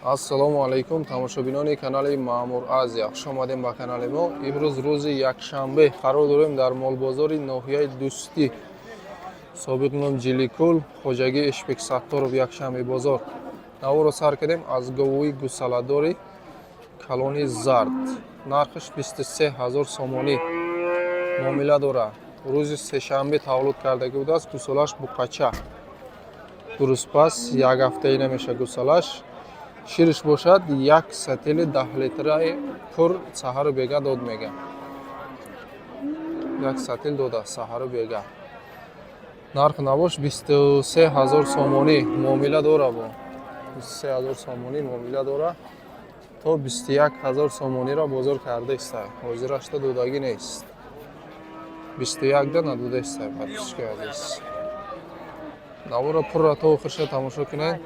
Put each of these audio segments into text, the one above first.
Ассалому алайкум, тамошобинони канали Маъмур Азия, хуш омадем ба канали мо. Имрӯз рӯзи якшанбе қарор дорем дар молбозори ноҳияи Дӯстӣ, собиқ ном Ҷиликул, хоҷагии Ишбек Сатторов, якшанбе бозор. Наворо сар кардем аз говуи гусаладори калони зард. Нархаш 23 ҳазор сомонӣ, муомила дорад. Рӯзи сешанбе таваллуд кардагӣ будааст. Гусолаш буқача, дурустпас як ҳафтаи намеша гусолаш. Шириш бошад як сатили 10 литраи пур саҳару бега дод мега. Як сатил додааст саҳару бега. Нарх набош 23 ҳазор сомонӣ, муомила дора. Бо 23 ҳазор сомонӣ муомила дора. То 21 ҳазор сомониро бозор карда иста, ҳозирашта додагӣ нест. 21 да надода иста. Подписчики азиз, наворо пурра то охирша тамошо кунед,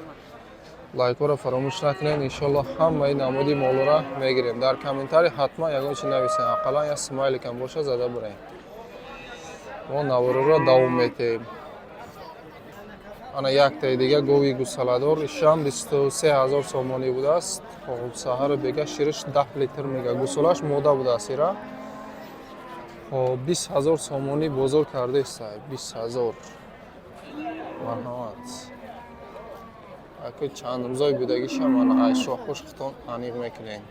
лайкҳоро фаромӯш накунед. Иншоалло, ҳамаи намуди молора мегирем. Дар комментарий ҳатман ягон чи нависем, ақаллан як смайликам боша, зада бурем. Мо навороро давом метиҳем. Ана яктаи дига гови гусаладор, ишам 23 ҳазор сомонӣ будааст. Хоб, саҳару бега шириш 10 литр мега. Гусолаш мода будааст ира. Хоб, 20 ҳазор сомонӣ бозор карда иста, 20 ҳазор. Марҳамат. Аку чанд рӯзои будагиша мана ай шохош хитон аниқ мекунем.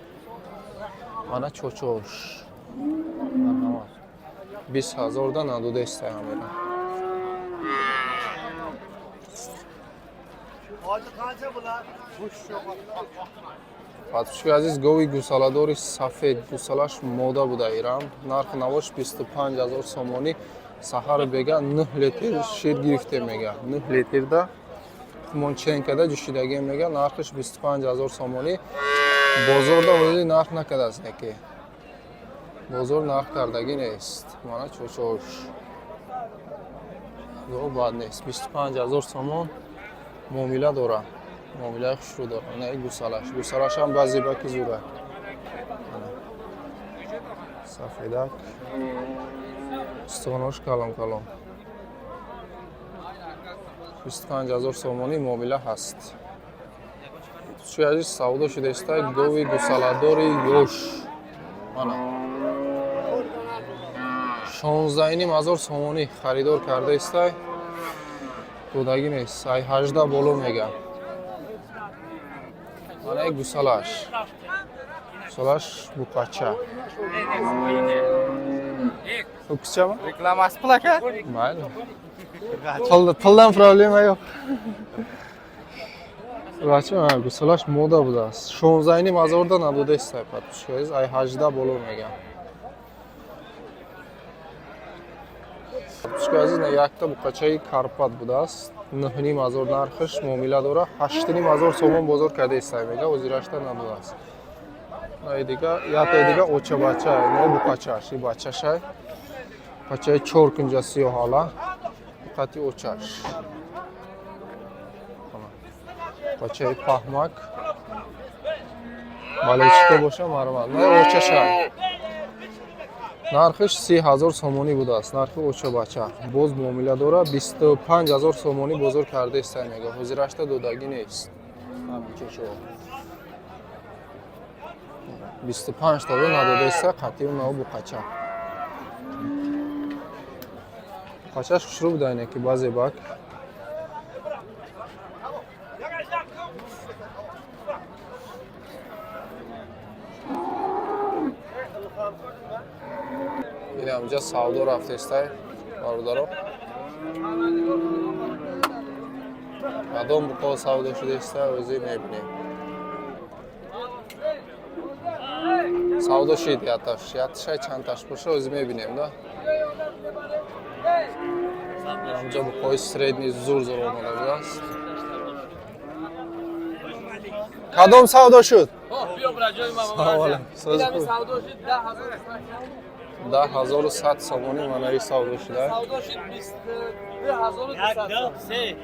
Мана чочош. Марҳамат, 20 ҳазорда надода иста ҳамера. Hacı qancha bular? Подписчики азиз, гови гусаладори сафед, гусалаш мода буда ирам. Нархи навош 25 ҳазор сомонӣ. Саҳару бега 9 литр шир гирифте мега. 9 литрда хумонченкада ҷӯшидагӣ мега. Нархиш 25 ҳазор сомонӣ. Бозорда ҳозир нарх накардааст, неки бозор нарх кардагӣ нест. Мана чочош, гов бад нест, 25 ҳазор сомон, муомила дора, муомилаи хушрӯ дора. На гусалаш, гусалашам баъзе баки зура. Ана. Сафедак, устухонош калон калон. 25 ҳазор сомонӣ, муомила ҳаст. Чӣ азиз, савдо шуда иста гови гусаладори ёш. Мана, 16,5 ҳазор сомонӣ харидор карда истай, додагӣ нест. Ай 18 боло мега. Мана гусалаш, гусалаш буқача. Ho'kizchami? Reklamasi pul aka. Mayli. Puldan problema yo'q. Бача, гусалаш мода будааст. 16,5 ҳазорда надода истай, подписчики азиз, ай 18 боло мегам. Подписчики азиз, на якта буқачаи карпат будааст. 9,5 ҳазор нархаш, муомила дора. 8,5 ҳазор сомон бозор карда истай мега, ҳозирашта надодааст. Ай дига, яктаи дига оча бача, но буқачаш, и бачашай. Бачаи чор кунҷа сиёҳала. Қати очаш. Бачаи паҳмак. Балечико боша, марҳамат. На очашай. Нархиш 30 ҳазор сомонӣ будааст. Нархи оча бача. Боз муомила дора. 25 ҳазор сомонӣ бозор карда истай мега. Ҳозирашта додагӣ нест. Ҳамин чочо. 25 тазо надода иста қатиу нав буқача. Буқачаш хушрӯ буда ине ки баъзе бак. Ин ҳамҷа савдо рафтестай, бародаро. Кадом буқо савдо шуда иста, ӯзӣ мебинем. Савдо шид яташ, яташай чандташ боша, ӯзӣ мебинем да. Ҳамҷа буқои средний зур зур омода будааст. Кадом савдо шуд? Салом алайкум. Соз Инами хуб. савдо шуд 10 ҳазор. 10 ҳазору 100 сомонӣ манави савдо шуда. Савдо шуд 22 ҳазору 200. Се.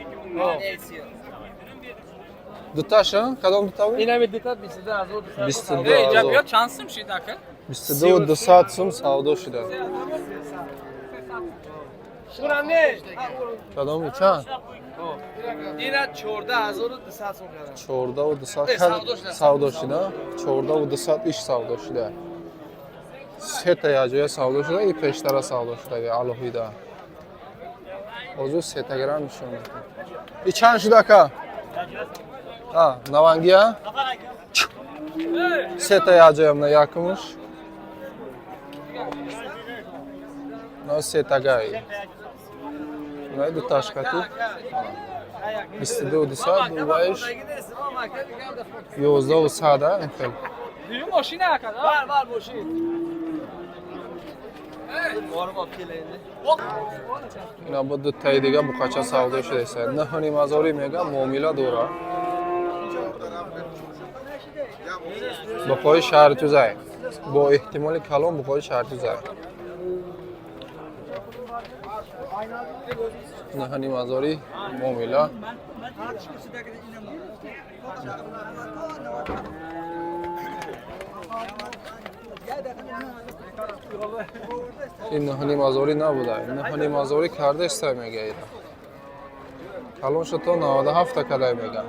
Дуташ, а? Кадом дута буд? Инами дута 22 ҳазору 200. 22 Эй, ҳазор. ҷа биё, чанд сум шид, ака? 22 200 сум савдо шуда. Кадоми чанд? Ина 14200 сом кардам. 14200 савдо шуда. 14200 иш савдо шуда. Сета якҷоя савдо шуда и пештара савдо шуда алоҳида. Ҳозир сета грамм нишон медиҳем. И чанд шуда ака? А, навангия? Сета якҷоя на якумуш. На сетагай. На дуташкати. 22 200, дубайш 11 100, хел. Дию мошина ака, бар бар мошин. Ина бо дутаи дига буқача савдо шудааст. 9,5 ҳазорӣ мега муомила дора. Буқои шаҳри Тузай. Бо эҳтимоли калон буқои шаҳри Тузай. 9,5 ҳазорӣ муомила. Ин 9,5 ҳазорӣ набуда. 9,5 ҳазорӣ кардаеста мега ира. Калонша то 97 кадай мега.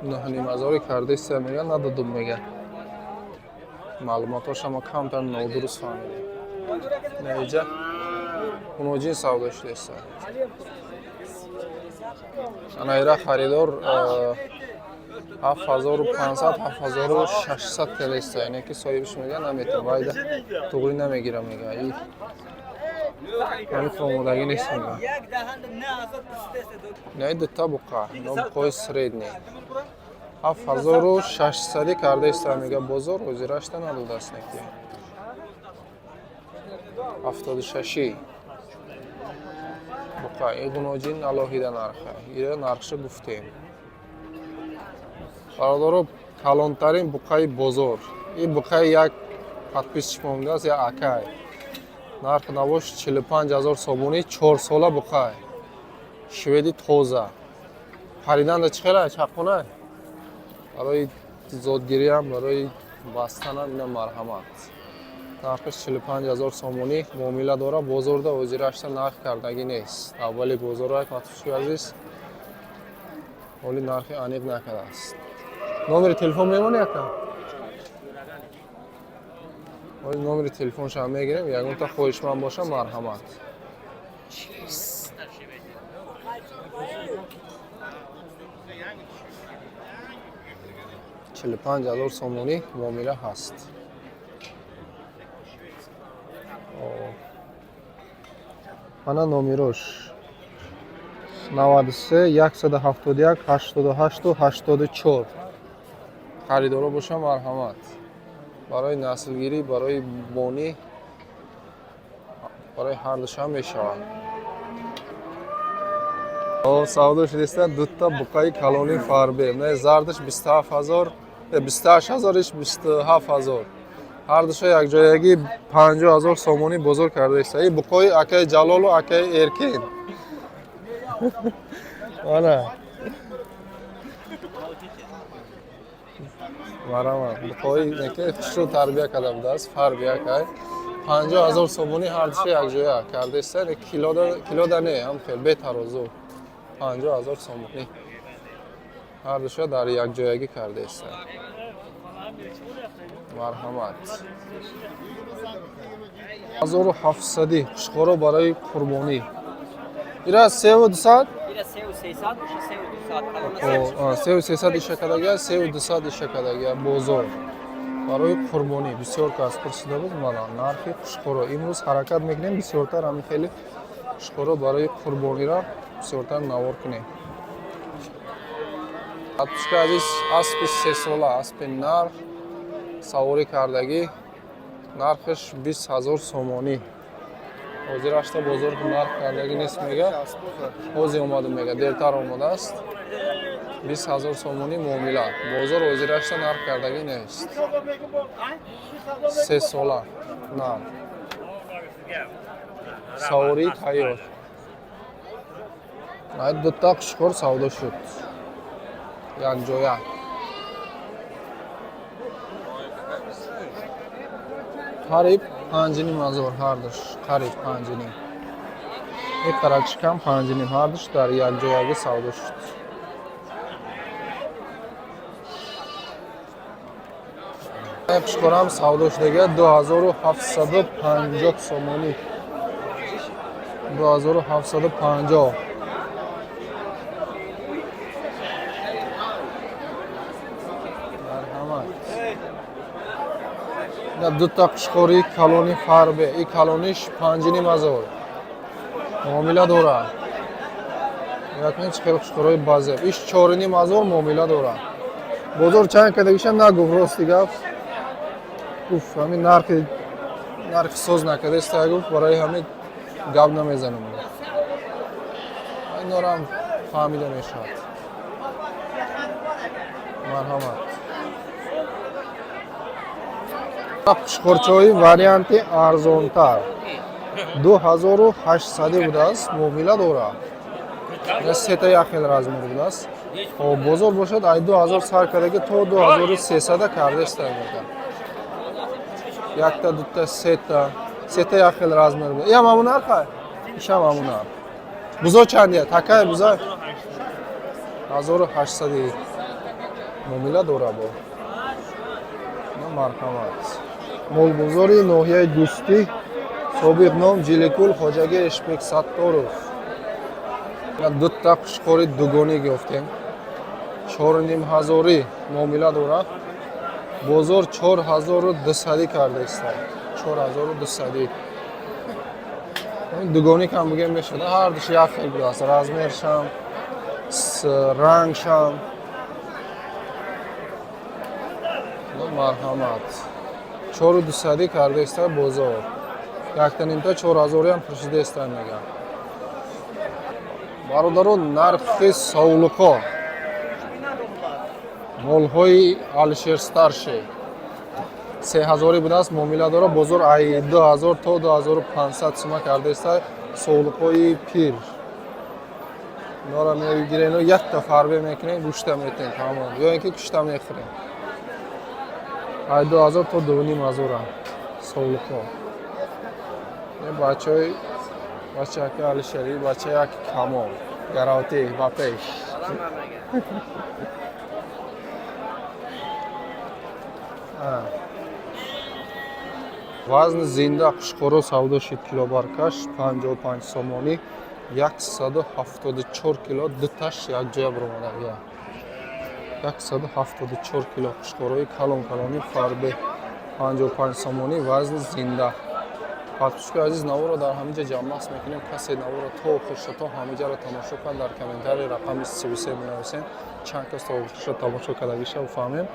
9,5 ҳазорӣ кардаеста мега, надодум мега. Маълумотҳоша ма камтар нодуруст фаҳмидем. Наиҷа муноҷин савдо шудааст. Ана ира харидор 7500, 7600 кардааст. Яъне ки соҳибаш мега наметавон, вайда туғри намегирам мега. И ҳамин омодагӣ нест мега. Инаи дута буқа, ино буқои средний. 7600 кардааст мега бозор, ҳозирашта надодааст неки. 76 буқа, ин гуноҷин алоҳида нарха. Ира нархша гуфтем. Бародаро, калонтарин буқаи бозор. Ин буқаи як подписчик мондааст, як акай. Нарх навош 45 ҳазор сомонӣ, 4 сола буқай. Шведи тоза. Хариданда чӣ хела? Чаққона? Барои зодгириам, барои бастанам ина марҳамат. Нархаш 45 ҳазор сомонӣ муомила дора. Бозорда ҳозирашта нарх кардагӣ нест. Аввали бозорак подписчик азиз ҳоли нархи аниқ накардааст. Номери телефон мемонӣ ака? Ҳоли номери телефоншам мегирем, ягонта хоҳишманд боша марҳамат. 45 ҳазор сомонӣ муомила ҳаст. Ана номерош 93 171 88 84. Харидоро боша марҳамат. Барои наслгирӣ, барои бонӣ, барои ҳар душам мешавад. Савдо шудааст дута буқаи калони фарбе. Не зардаш 27 ҳазор, 28 ҳазор, иш 27 ҳазор. Ҳар душа якҷоягӣ 50 ҳазор сомонӣ бозор кардааст. Ин буқои акаи Ҷалолу акаи Эркин. Ана. Марҳамат. Буқои неки хушрӯ тарбия карда будааст, фарби акай. 50 ҳазор сомонӣ ҳар душа якҷоя кардааст. Килода не, ҳам хел бетарозу. 50 ҳазор сомонӣ. Ҳар душа дар якҷоягӣ кардааст. Марҳамат. 1700 хушхоро барои қурбонӣ. Ира 3200? Ира 3300, уша 3200. 3300 иша кардагия, 3200 иша кардагия бозор. Барои қурбонӣ бисёр кас пурсида буд мана нархи хушхоро. Имрӯз ҳаракат мекунем бисёртар ҳамин хеле хушхоро барои қурбониро бисёртар навор кунем. Подписчик азиз, аспи сесола, аспи нар саворӣ кардагӣ, нархаш 20 ҳазор сомонӣ. Ҳозир ашта бозор нарх кардагӣ нест мега. Ҳозир омада мега, дертар омадааст. 20 ҳазор сомонӣ муомила. Бозор ҳозир ашта нарх кардагӣ нест. 3 сола нар. Саворӣ тайёр. Дута хушхор савдо шуд. Якҷоя. Қариб 5,5 ҳазор ҳардуш, қариб 5,5. Ин қаракшикам 5,5, ҳардуш дар якҷоягӣ савдо шуд. Қушқорам савдо шудага 2750 сомонӣ. 2750. Марҳамат. Ина дута қушқори калони фарбе. И калониш 5,5 ҳазор. Муомила дорад. Якни чӣ хел қушқорои базеб. Иш 4,5 ҳазор, муомила дорад. Бозор чанд кардагиша нагуфт, рости гап. Гуфт, ҳамин нархи соз накардаста, гуфт, барои ҳамин гап намезанам. Инорам фаҳмида мешавад. Марҳамат. Қушқорчои варианти арзонтар 2800 будааст, муомила дорад. Сета як хел размер будааст. Хоб, бозор бошад ай 2000 сар кардаги то 2300 кардаста мекард. Якта, дута, сета, сета як хел размер буда. Иам ҳамун нарха? Ишам ҳамун нарх. Бузо чандия? Такай буза? 1800, муомила дора бо. Марҳамат. Молбозори ноҳияи Дӯстӣ, собиқ ном Ҷиликул, хоҷаги Эшбек Сатторов. Дута қушқори дугонӣ ёфтем. 4,5 ҳазорӣ, муомила дорад. Бозор 4200 кардаиста. 4200. Дугоник ҳам бигем мешавад. Ҳардуш як хел будааст. Размершам, рангшам. Марҳамат. 4200 кардаиста бозор. Якта нимта 4000-иам пурсидаиста мегам. Бародарон, нархи совлуқо. Молҳои Алишер Старший 3000 будааст, муомила дора. Бозор ай 2000 то 2500 сума кардаиста. Совлуқҳои пир. Инора мегирен, якта фарбе мекунем, гӯшта метем, тамом. Ё ин ки кушта мехӯрем. Ай 2000 то 2500 совлуқҳо. Ин бачаҳои бачаки Алишери, бача як камол, гаравти ба пеш. Вазни зинда қушқоро савдо шид, килобаркаш 55 сомонӣ, 174 кило, дуташ якҷоя баромада. 174 кило қушқорои калон калони фарбе, 55 сомонӣ вазни зинда. Подписчикои азиз, наворо дар ҳамин ҷа ҷамъбаст мекунем. Касе наворо то охирша, то ҳамин ҷаро тамошо кард, дар комментарии рақами 33 менависем, чанд кас то охирша тамошо кардагиша фаҳмем.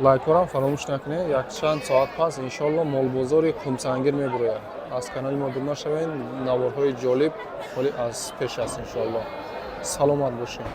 Лайкҳоам фаромӯш накунед. Якчанд соат пас, иншоалло, молбозори Қумсангир мебурояд. Аз канали мо дур нашавед, наворҳои ҷолиб ҳоли аз пеш аст, иншоалло. Саломат бошед.